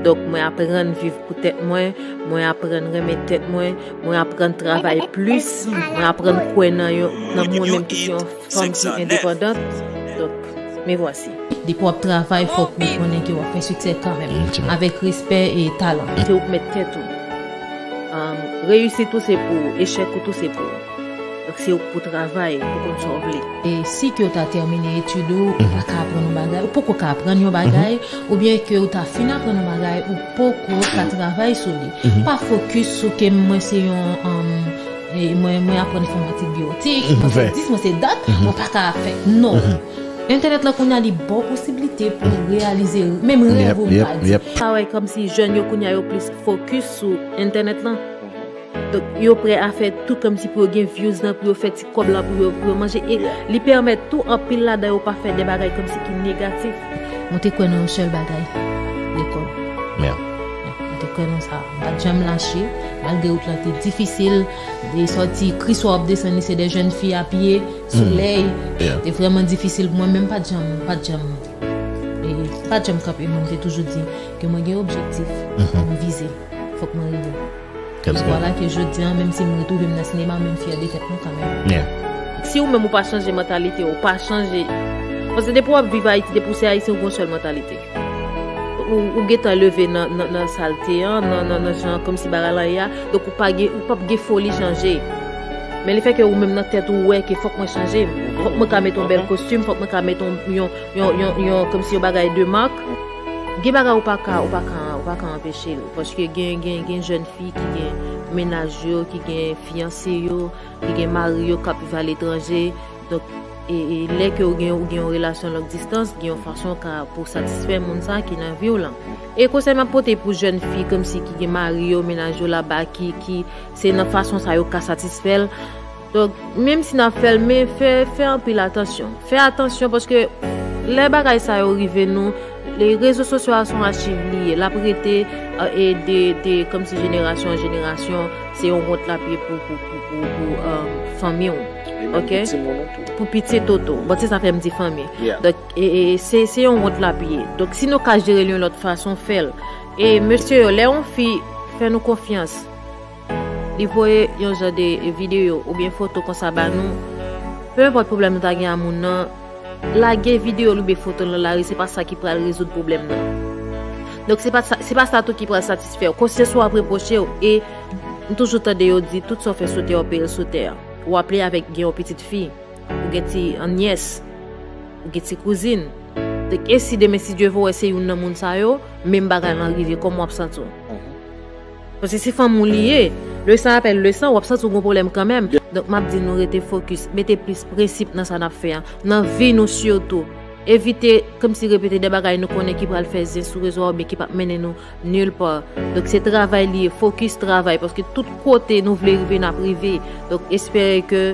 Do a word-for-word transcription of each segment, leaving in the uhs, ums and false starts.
Donk, mwen aprann viv pou tèt mwen, mwen aprann renmen tèt mwen, mwen aprann travay plis, mwen aprann kwè nan yon, nan mwen menm ki se yon fanm ki endepandant. Donk, me vwasi. Depi w ap travay, fòk ou konnen ke w ap fè siksè kanmenm, avèk respè e talan. Se ou k mèt tèt ou. Um, reyisit ou se pou ou, echèk ou tou se pou ou. Donk, se ou k pou travay, pou konn sa w vle. E si ke w ta tèmine etid ou, ou pa ka aprann yon bagay, ou poko ka aprann yon bagay, oubyen ke w ta fin aprann yon bagay, ou poko ka travay sou li. Pa fokis sou ke mwen se yon, um, e mwen, mwen aprann enfòmatik biwotik, mwen se dis, mwen se dat, mwen pa ka fè. Non. Entènèt la kounye a li ba w posiblite pou w reyalize menm rèv ou pa di. Sa wè kòmsi jèn yo kounye a yo plis fokis sou entènèt lan. Donk, yo prè a fè tout kòmsi pou yo gen views lan, pou yo fè ti kòb la, pou yo, pou yo manje. E li pèmèt tou anpil ladan yo pa fè de bagay kòmsi ki negatif. Mwen te kwè nan yon sèl bagay, lekòl. Mwen te kwè nan sa. Mwen pa t janm lache, malgre wout la te difisil. De sòti Kriswa w ap desann li, se de jèn fi a pye, solèy. Te vrèman difisil pou mwen, men m pa t janm, pa t janm, e, pa t janm kanpe. Mwen te toujou di ke mwen gen objektif pou m vize. Fòk mwen rive. E vwala ke jodi a, menm si m retwouve m nan sinema, men m fyè de tèt mwen kanmenm. Si ou menm ou pa chanje mantalite, ou pa chanje. Paske depi w ap viv Ayiti, depi w se Ayisyen, ou gen yon sèl mantalite. Ou, ou gentan leve nan, nan, nan salte an, nan, nan, nan jan kòmsi bagay lan ye a. Donk ou pa gen, ou p ap gen foli chanje. Men lefètke ou menm nan tèt ou wè ke fòk mwen chanje, fòk mwen ka mete yon bèl kostim, fòk mwen ka mete yon, yon, yon, yon, yon, kòmsi yon bagay de mak. Gen bagay ou pa ka, ou pa ka, ou pa ka anpeche l. Paske gen, gen, gen jèn fi ki gen mennaj yo, ki gen fiyanse yo, ki gen mari yo k ap viv aletranje. Donk, e, e lè ke ou gen, ou gen yon relasyon long distans, gen yon fason ka pou satisfè moun sa ki nan vi w lan. E konsèy m ap pote pou jèn fi kòmsi ki gen mari yo, mennaj yo laba, ki, ki se nan fason sa yo ka satisfè l. Donk, menm si n ap fè l, men fè, fè anpil atansyon. Fè atansyon paske lè bagay sa yo rive nou, le rezo sosyo a se yon achiv li ye. L ap rete, e, de, de, kòmsi jenerasyon an jenerasyon, se yon wont l ap ye pou, pou, pou, pou, pou, um, fanmi w. Oke? Pou pitit ou tou. Bon, se sa fè m di fanmi. Donk, e, e, se, se yon wont l ap ye. Donk, si nou ka jere l yon lòt fason, fè l. E mesye yo, lè yon fi fè nou konfyans, li voye yon jan de videyo oubyen foto konsa ba nou, pe enpòt pwoblèm nou ta gen a moun nan, lage videyo l oubyen foto l nan lari, se pa sa ki pral rezoud pwoblèm nan. Donk, se pa sa, se pa sa tou ki pral satisfè w. Konsyans ou ap repwoche w. E m toujou tande yo di, tout sa w fè sou tè, w ap peye l sou tè. Ou aple avèk gen yon pitit fi, ou gen ti, an nyès, ou gen ti kouzin. Donk, e si demen, si Dye vle, w wè se youn nan moun sa yo, menm bagay lan rive, kòman w ap santi w? Paske se fanmi w li ye. Le sang appelle le sang, w ap santi w gen pwoblèm kanmenm. Donk, m ap di nou rete fokis, mete plis prensip nan sa n ap fè a, nan vi nou sitou. Evite, kòmsi repete de bagay nou konnen ki pral fè zen sou rezo a oubyen ki p ap mennen nou nil pa. Donk, se travay li ye, fokis travay, paske tout kote nou vle rive, n ap rive. Donk, espere ke,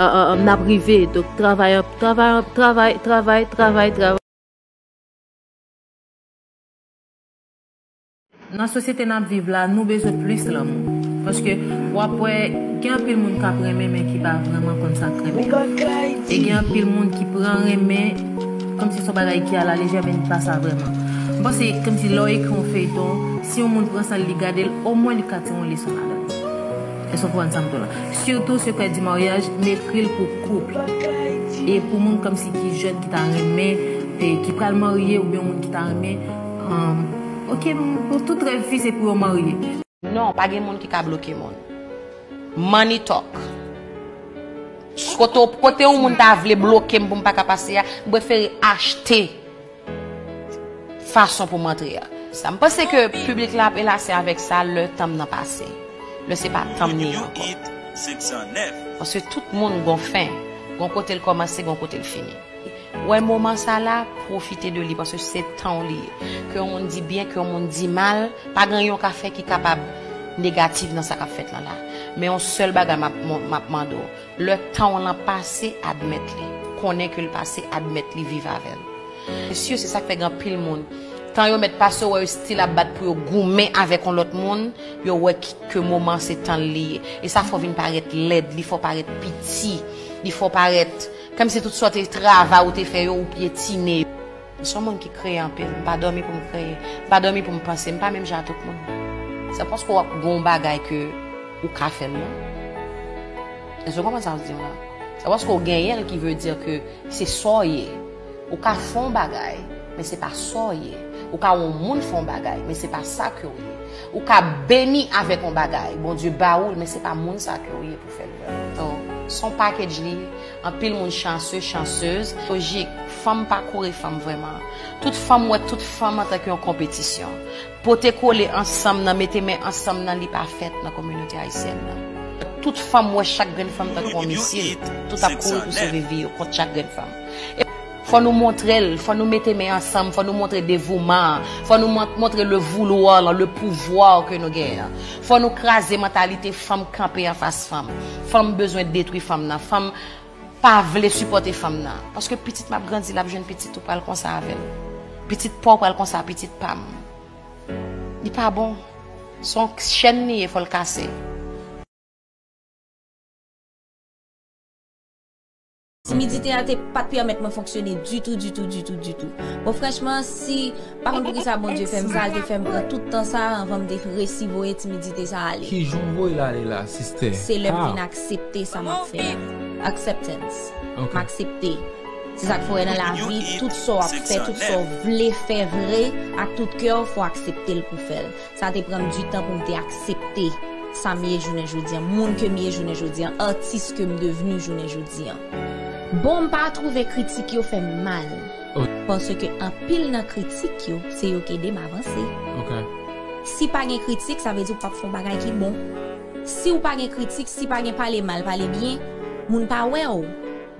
a, a, a, n ap rive. Donk, travay, travay, travay, travay, travay, travay. Nan sosyete n ap viv la, nou bezwen plis lanmou. Paske w ap wè, gen anpil moun k ap renmen, men ki pa vrèman konn sa k renmen. E gen anpil moun ki pran renmen kòmsi se yon bagay ki alalejè, men li pa sa vrèman. M panse kòmsi lè w ekri yon feyton, si yon moun pran san l, li gade l, omwen li ka tire yon leson ladan l. Èske w konprann sa m di w la? Sitou Secret du mariage, m ekri l pou koup. E pou moun kòmsi ki jèn, ki ta renmen, e ki pral marye, oubyen yon moun ki ta renmen, um, oke, m, pou tout rèv fi, se pou yo marye. Non, pa gen moun ki ka bloke moun. Money talk. Kote, kote yon moun ta vle bloke m pou m pa ka pase a, m prefere achte fason pou m antre a. Sa, m panse ke piblik la ap elase avèk sa lè tan m nan pase. Lè se pa tan m li ye ankò. Paske tout moun gon fen. Gon kote l kòmanse, gon kote l fini. Wè moman sa la, pwofite de li, paske se tan w li ye. Ke yon moun di byen, ke yon moun di mal, pa gen anyen w ka fè ki kapab negatif nan sa k ap fèt lan la. Men yon sèl bagay m ap, m ap mande w. Lè tan w lan pase, admèt li. Konnen ke l pase, admèt li, viv avè l. Mesye, se sa k fè gen anpil moun, tan yo mèt pase, w wè yo still ap bat pou yo goumen avèk yon lòt moun, yo wè ki, ke moman se tan li ye. E sa fè w vin parèt lèd, li fè w parèt piti, li fè w parèt kòmsi tout sa w te travay ou te fè yo, ou pyetine yo. M se yon moun ki kreye anpil. M pa dòmi pou m kreye. M pa dòmi pou m panse. M pa menm jan a tout moun. Se paske w ap gen yon bagay ke ou ka fè l non. Èske w konprann sa m di w la? Se paske w genyen l ki vle di ke se sa w ye. Ou ka fè yon bagay, men se pa sa w ye. Ou ka wè yon moun fè yon bagay, men se pa sa ke w ye. Ou ka beni avèk yon bagay, Bondye ba ou l, men se pa moun sa ke w ye pou fè l vrèman. So, se yon package li ye. Anpil moun chanse, chansez. Lojik, fanm pa kouri fanm vrèman. Tout fanm wè tout fanm antanke yon konpetisyon. Pote kole ansanm nan, mete men ansanm nan, li pa fèt nan kominote ayisyèn nan. Tout fanm wè chak grenn fanm tankou yon misil. Tout ap kouri pou sove vi yo kont chak grenn fanm. E fò nou montre l, fò nou mete men ansanm, fò nou montre devouman, fò nou mon- montre le vouloir, le pouvoir ke nou genyen an. Fò nou kraze mantalite fanm kanpe anfas fanm. Fanm bezwen detwi fanm nan. Fanm pa vle sipòte fanm nan. Paske pitit m ap grandi, l ap jwenn pitit ou pral konsa avè l. Pitit pa w pral konsa, pitit pa m. Li pa bon. Se yon chèn li ye, fò l kase. Timidite a te pa t pèmèt mwen fonksyone ditou, ditou, ditou, ditou. Bon, franchman, si, pa konn poukisa Bondye fè m sa, l te fè m pran tout tan sa a anvan m te resi voye timidite sa a ale. Ki jan w voye l ale la, sistè? Se lè m vin aksepte sa m ap fè a. Acceptance. Ok. M aksepte. Se sa k fè w wè nan lavi, tout sa w ap fè, tout sa w vle fè vre, ak tout kè w, fò w aksepte l pou w fè l. Sa te pran m di tan pou m te aksepte sa m ye jounen jodi an, moun ke m ye jounen jodi an, atis ke m devni jounen jodi an. Bon, m pa twouve kritik yo fè m mal. Paske anpil nan kritik yo, se yo k ede m avanse. Si pa gen kritik, sa vle di w p ap fè yon bagay ki bon. Si w pa gen kritik, si pa gen pale mal, pale byen, moun pa wè w.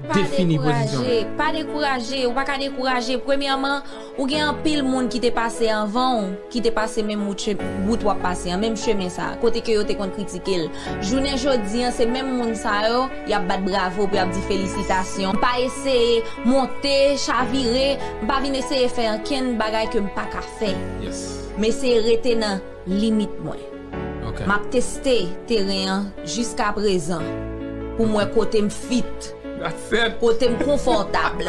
Pa dekouraje, pa dekouraje, ou pa ka dekouraje. Premyèman, ou gen anpil moun ki te pase anvan w, ki te pase menm wout, wout w ap pase an, menm chemen sa a, kote ke yo te konn kritike l. Jounen jodi an, se menm moun sa yo, y ap bat bravo pou y ap di felisitasyon. M pa eseye monte, chavire, m pa vin eseye fè ankenn bagay ke m pa ka fè. M eseye rete nan limit mwen. M ap teste teren an jiskaprezan pou m wè kote m fit, kote m konfòtab.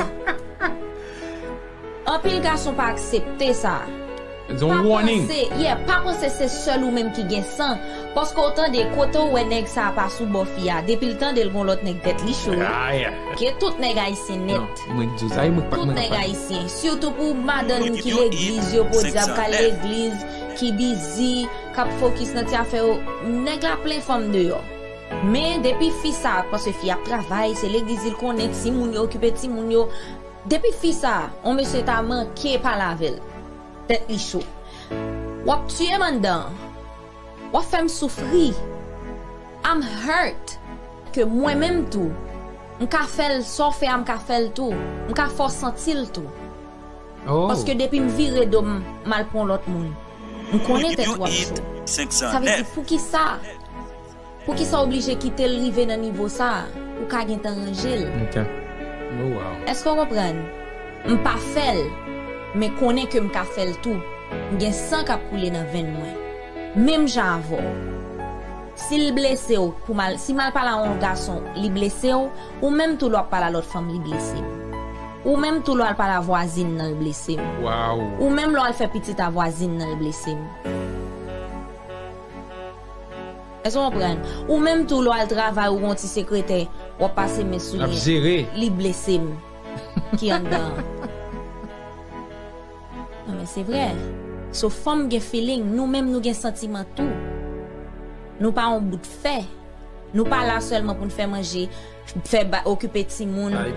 Anpil gason pa aksepte sa. Pa panse, yeah, pa panse se sèl ou menm ki gen san. Paske w tande, kote w wè nèg sa a pa sou bò fi a, depi l tande l gon lòt nèg tèt li cho. Ke tout nèg ayisyen nèt. Tout nèg ayisyen, sitou pou madanm ki legliz yo, podyab k al legliz, ki bizi, k ap fokis nan ti afè yo, nèg la plen fanm deyò. Men depi fi sa, paske fi ap travay, se legliz li konnen, timoun yo, okipe timoun yo. Depi fi sa, on mesye ta manke pale avè l. Tèt li cho. W ap tiye m anndan. W ap fè m soufri. I'm hurt. Ke mwen menm tou, m ka fè l, sa w fè a, m ka fè l tou. M ka fè w santi l tou. Paske depi m vire do m, m al pran lòt moun. M konnen tèt ou ap cho. Sa vle di, poukisa? Poukisa w oblije kite l rive nan nivo sa a? Ou ka gentan ranje l. Èske w konprann? M pa fè l, men konnen ke m ka fè l tou. M gen san k ap koule nan venn mwen. Menm jan avè w. Si l blese w, pou mal, si mal pale a yon gason, li blese w, ou menm tou lè w ap pale a lòt fanm, li blese m. Ou menm tou lè w al pale a vwazin nan, l blese m. Ou menm lè w al fè pitit a vwazin nan, l blese m. Èske w konprann? Ou menm tou lè w al travay, ou gon ti sekretè, w ap pase men sou li, li blese m ki anndan an. Non, men se vrè. So, fanm gen feeling, nou menm nou gen santiman tou. Nou pa yon bout fè. Nou pa la sèlman pou n fè manje, fè ba, okipe timoun.